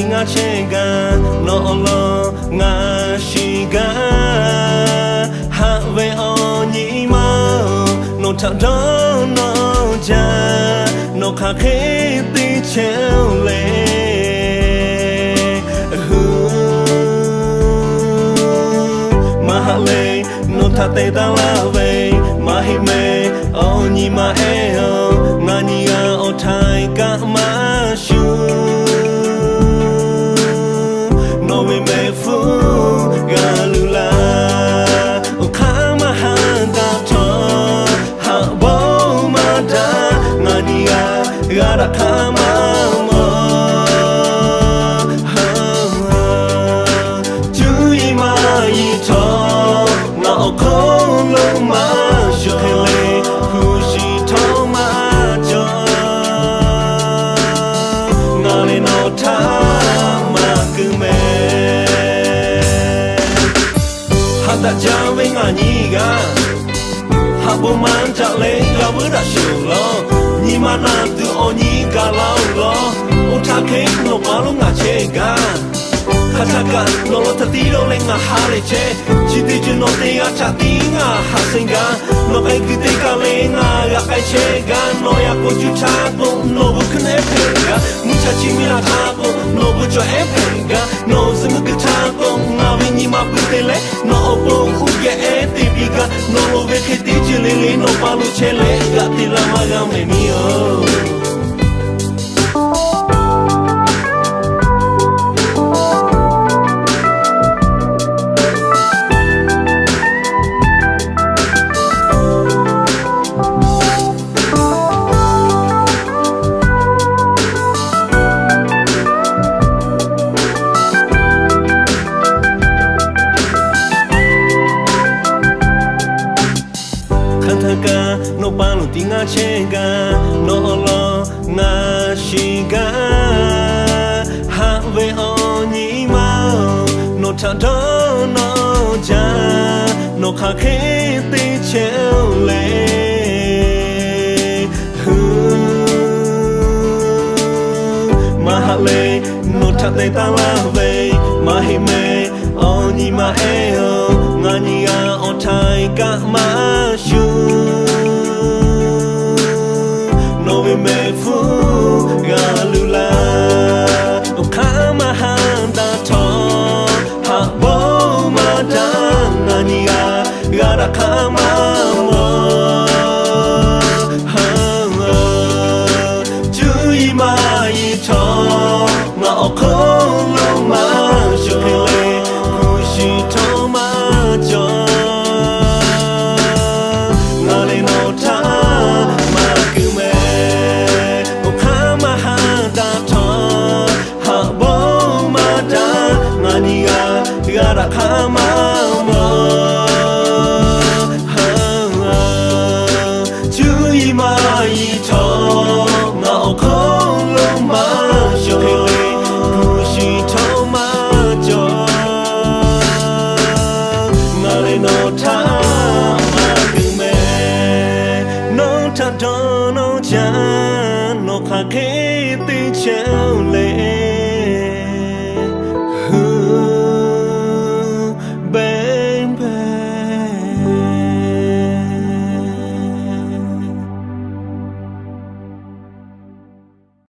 ngaˇ chehˇ gaˇ, nawˬ awˬ lawn ngaˬ shiˍ gaˇ. Haꞈ ve awˬ nyi ma-oˬ, nawˬ htaꞈ dawˇ nawˇ jaˇ, nawˬ hk'aˬ hk'e te chehˇ-oˬ le. Maˇ haꞈ le, nawˬ htaꞈ te taˍ laˇ ve, maˇ heˆ mehˍ, awˬ nyi ma ehˉ-oˬ, ngaˬ nyi g'a awˬ htaiˍ kaꞈ maˇ shuˍ. Nawˬ ve mehˆ hpfuhˇ g'a luˬ laˇ, awˬ hk'aˇ maˇ haˉ daꞈ htawˇ, haꞈ bawˇ maˇ daꞈ, ngaˬ nyi g'a g'a daꞈ hk'aˇ maˇ mawˬ. Cuˇ yiˍ maˇ yiˍ htawˇ, ngaˬ awˬ hk'oˆ lo maˇ shuˍ hk'e le, hpu shi htawˇ maˇ cawˬ. Ngaˬ lehˬ nawˬ htaꞈ maˇ keu mehˍ. Haꞈ daꞈ jaˇ ve ngaˬ nyi g'aˇ, haꞈ bon maˇ daꞈ leh g'a vuiˇ daꞈ sheˍ lawˬ. Nyi ma naˬ tuˬ awˬ nyi gaˬ laˇ-oˬ lawˬ. Oˇ htaˇ hk'e nawˬ paˇ lo ngaˬ chehˇ gaˇ. Hk'aˬ htaˇ kaꞈ nawˬ lo htaꞈ tiˉ dawˇ leh ngaˬ ha lehˬ chehˇ. Chi teˇ ceuˬ nawˬ te g'a htaꞈ tiˉ ngaˬ haꞈ seˍ gaˇ. Nawˬ k'ai kuiˬ teˇ kaˬ le ngaˬ g'a k'ai chehˇ gaˇ. Nawˬ yaꞈ k'o cuˇ htaˇ k'o nawˬ hui hkuiˉ nehˉ hpehꞈ gaˇ. Mvuhˇ cha chi miˇ la htaˇ k'o nawˬ hui cawˬ ehˉ hpehꞈ gaˇ. Nawˬ zuhꞈ mvuhˇ kuiˬ htaˇ k'o ngaˬ ve nyi ma pui te leh, nawˬ awˬ pon uˉ geh ehˉ te piˇ gaˇ. Nawˬ lo ve hk'e teˇ ceuˬ le le nawˬ paˇ lo chehˇ leh g'aꞈ te laˇ maˇ g'a mehˍ miˇ-oˬ. Hk'aˬ htaˇ kaꞈ nawˬ paˇ lo tiˉ ngaˇ chehˇ gaˇ, nawˬ awˬ lawn ngaˬ shiˍ gaˇ. Haꞈ ve awˬ nyi ma-oˬ, nawˬ htaꞈ dawˇ nawˇ jaˇ, nawˬ hk'aˬ hk'e te chehˇ-oˬ le. Maˇ haꞈ le, nawˬ htaꞈ te taˍ laˇ ve, maˇ heˆ mehˍ, awˬ nyi ma ehˉ-oˬ, ngaˬ nyi g'a awˬ htaiˍ kaꞈ maˇ shuˍ. Nawˬ ve mehˆ hpfuhˇ g'a luˬ laˇ, awˬ hk'aˇ maˇ haˉ daꞈ htawˇ, haꞈ bawˇ maˇ daꞈ, ngaˬ nyi g'a g'a daꞈ hk'aˇ maˇ mawˬ. Cuˇ yiˍ maˇ yiˍ htawˇ, ngaˬ awˬ hk'oˆ lo maˇ shuˍ hk'e le, hpu shi htawˇ maˇ cawˬ. Ngaˬ lehˬ nawˬ htaꞈ maˇ keu mehˍ. Awˬ hk'aˇ maˇ haˉ daꞈ htawˇ, haꞈ bawˇ maˇ daꞈ, ngaˬ nyi g'a g'a daꞈ hk'aˇ maˇ mawˬ. Cuˇ yiˍ maˇ yiˍ htawˇ, ngaˬ awˬ hk'oˆ lo maˇ shuˍ hk'e le, hpu shi htawˇ maˇ cawˬ. Ngaˬ lehˬ nawˬ htaꞈ maˇ keu mehˍ. Nawˬ htaꞈ dawˇ nawˇ jaˇ, nawˬ hk'aˬ hk'e te chehˇ-oˬ le.